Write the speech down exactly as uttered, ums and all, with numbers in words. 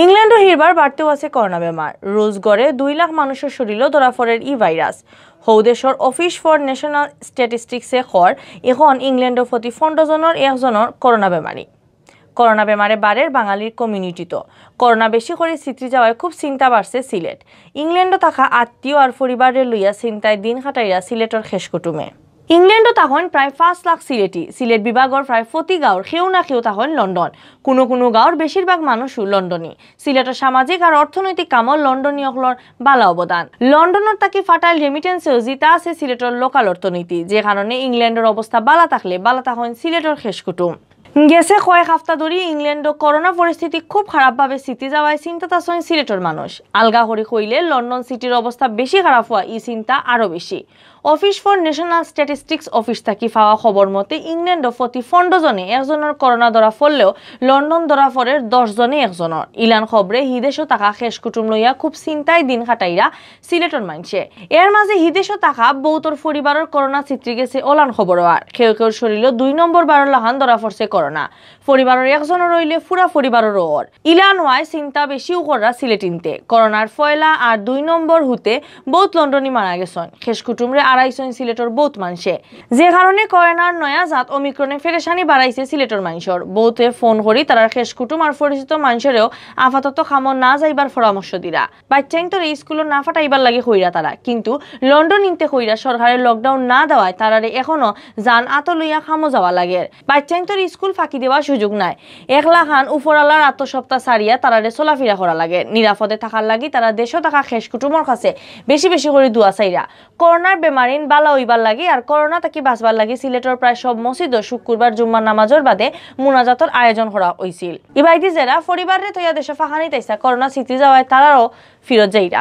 ইংল্যান্ডো হিরবার বাড়তেউ আছে করোনা বেমার। রোজ গড়ে দুই লাখ মানুষর শরীলো ধরা পড়ের ই ভাইরাস। হউ দেশর Office for National Statistics এ কর, এখন ইংল্যান্ডো প্রতি পনেরো জনর একজনর করোনা বেমারি। করোনা বেমারে বাড়ের বাঙালির কমিউনিটিত। করোনা বেশি করি ছিতরি যাওয়ায় খুব চিন্তা বাড়ছে সিলেট। ইংল্যান্ডো থাকা আত্মীয় আর পরিবাররে লইয়া চিন্তায় দিন কাটাইরা সিলেটর খেশ কুটুমে। ইংল্যান্ডো থাকইন প্রায় পাঁচ লাখ সিলেটি। সিলেট বিভাগর প্রায় প্রতি গাঁওর কেউ না কেউ থাকইন লন্ডন। কুনু কুনু গাঁওর বেশিরভাগ মানুষউ লন্ডনি। সিলেটর সামাজিক আর অর্থনৈতিক কামো লন্ডনি অকলর বালা অবদান। লন্ডনর থাকি ফাটাইল রেমিটেন্সেও জিতা আছে সিলেটর লোকাল অর্থনীতি, যে কারণে ইংল্যান্ডর অবস্থা বালা থাকলে বালা থাকইন সিলেটর খেশ কুটুম। গেছে কয়েক হাপ্তা ধরি ইংল্যান্ডো করোনা পরিস্থিতি খুব খারাপভাবে ছিতরি যাওয়ায় চিন্তাত আছইন সিলেটর মানুষ। আলগা করি কইলে লন্ডন সিটির অবস্থা বেশি খারাপ অওয়া ই চিন্তা আরো বেশি। Office for National Statistics office থাকি পাওয়া খবর মতে ইংল্যান্ডো প্রতি পনেরো জনে একজনর করোনা ধরা পড়লেও লন্ডন ধরা পড়ের দশ জনে একজনর। ইলান খবরে হিদেশো থাকা খেশ কুটুম লইয়া খুব চিন্তায় দিন কাটাইরা সিলেটর মানষে। এর মাঝে হিদেশো থাকা বউতর পরিবারর করোনা ছিতরি গেছে অলান খবর অওয়ার। কেউ কেউর শরীলো দুই নম্বর বারর লাখান ধরা পড়ছে করোনা। পরিবারর একজনর অইলে পুরা পরিবাররও অর। ইলান অওয়ায় চিন্তা বেশিউ কররা সিলেটিন্তে। করোনার পয়লা আর দুই নম্বর হুতে বউত লন্ডনি মারা গেছইন। খেশ কুটুমরে আড়াইছইন সিলেটর বউত মানষে। যে কারণে করোনার নয়া জাত ওমিক্রনে পেরেশানি বাড়াইছে সিলেটর মানষর। বউতে ফোন করি তারার খেশ কুটুম আর পরিচিত মানষরেও আপাতত কামো না যাইবার পরামর্শ দিরা। বাচ্চাইন্তরে স্কুলো না ফাটাইবার লাগি কইরা তারা, কিন্তু লন্ডনিন্তে কইরা সরকারে লকডাউন না দেওয়ায় তারারে এখনো জান আতো লইয়া কামো যাওয়া লাগের। বাচ্চাইন্তর স্কুল ফাঁকি দেওয়ার সুযোগ নাই। একলাখান উপরআলার আতো সবতা ছাড়িয়া তারারে চলাফিরা করা লাগে। নিরাপদে থাকার লাগি তারা দেশো থাকা খেশ কুটুমর কাছে বেশি বেশি করি দোয়া চাইরা। করোনার বেমারিন বালা অইবার লাগি আর করোনা থাকি বাঁচবার লাগি সিলেটর প্রায় সব মসজিদো শুক্রবার জুম্মার নামাজর বাদে মুনাজাতর আয়োজন করা অইছিল। ইবায়দি যেরা পরিবাররে থইয়া দেশো ফাঁকানিত আইছা, করোনা ছিতরি যাওয়ায় তারারও ফিরত যাইরা।